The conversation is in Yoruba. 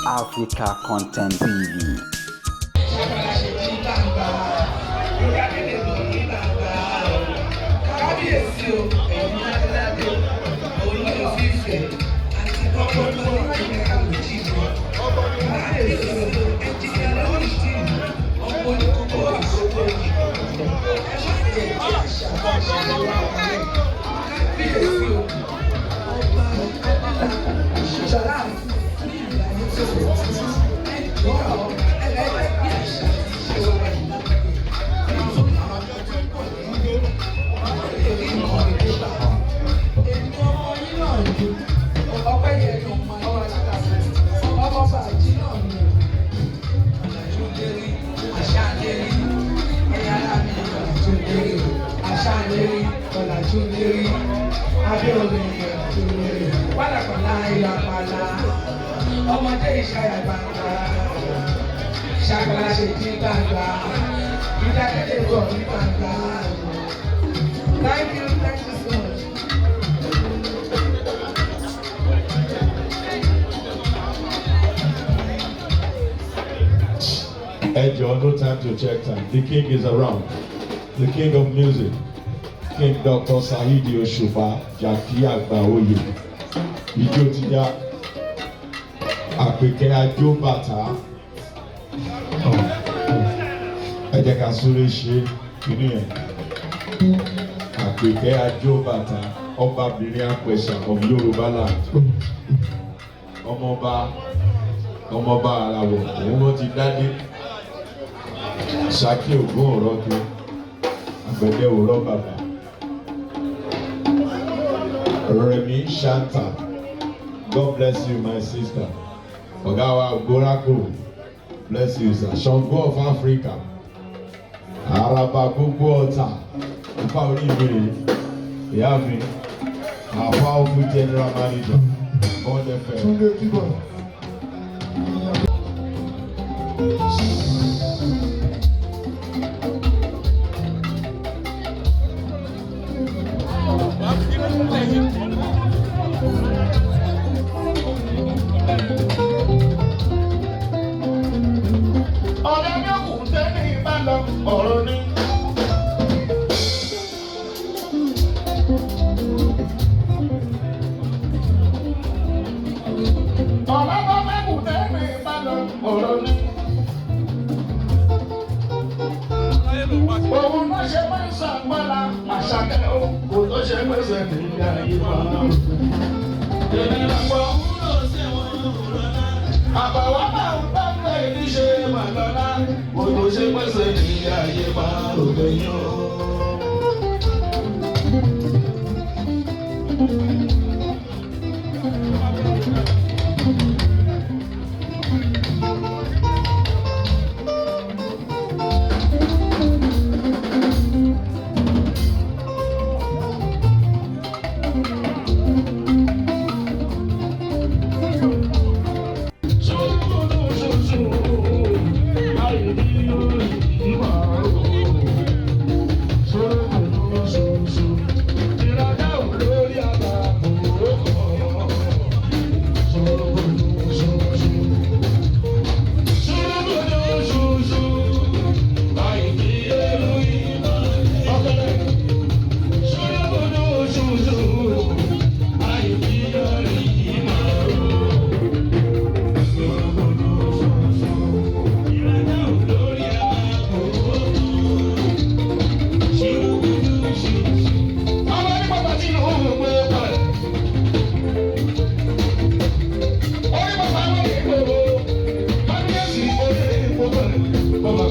Africa Content TV. Ṣàkàlà ṣe jí gbangba, ìyá kéde bọ̀ ní gbangba. Kábíyèsí o, ẹ̀yin ládéládé, Ooni of Ifẹ̀ àti kọ́kọ́ lórí ìpínlẹ̀ Òjìbọ. Kábíyèsí o, Engineer Nurudeen, ọmọ oníkókó àkókò. Ẹ má jẹ́ kí àṣà bá ṣe wá wọlé. Kábíyèsí o, ọba Adélábù Sharaf ní ìlànà tó ẹ jọ̀ọ́, ẹ jẹ́ kí àṣà àti ìṣe wa wà lárugẹ. Nítorí àwọn tó ń bọ̀ lẹ́yìn, wọ́n lè rí nǹkan ìdè bá. Èmi ọmọ yín náà ni ọpẹ́ yẹn ní ọmọ ọmọ aláta ọmọ bàjí náà ni. Ọ̀làjú lérí, àṣà lérí, ẹ̀yà ara mi. Ọ̀làjú lérí, àṣà lérí, ọ̀làjú lérí, abẹ́ omi ọ̀làjú lérí, pálapàla ìlàpàlà, ọmọdé ìṣàyà gbangba, ṣàkàlà ṣe jí gbangba, ìdákẹ́lẹ́ bọ̀ ní gbangba. Thank you, thank you so much. Ẹ jọ̀ọ́, no time to check time. The king is around. The king of music. King Dr. Saheed Òṣùpá Jàkí Àgbàoyè. Ijó ti yá. Àpèkẹ́ ajó bàtà. Ẹ jẹ́ ká súré ṣe kìíní yẹn. Àpèkẹ́ ajó bàtà. Ọbabìnrin apẹ̀sà of Yorùbá land. Ọmọọba, ọmọọba àràwọ̀, òun ló ti dádé. Ṣákí ògún ọ̀rọ̀ tó àgbẹ̀dẹ òrọ̀ bàbà. Rẹ̀mí Shanta, God bless you, my sister. Ọ̀gá wa Gorako, bless you, sir. Ṣàngó of Africa, Àràbà gbogbo ọ̀tà, ìfà orí mi rèé, ìyá mi, our powerful general manager, Bond FM. Túndé Kíbọ̀. Ọ̀rẹ́ mi kù tẹ́lẹ̀ bá lọ ọ̀rọ̀ ni. Ọ̀rẹ́ bá mẹ́kù tẹ́lẹ̀ bá lọ ọ̀rọ̀ ni. Òun ló ṣe máa ń ṣàgbára àṣàkẹ́ o, kò tó ṣe pèsè nígbà yìí wá. Èmi là ń gbọ́. Àbàwọ́ máa ń bá ń lè ní ṣe màlọ́lá, kò tó ṣe pèsè nígbà yìí wá òde yìí o.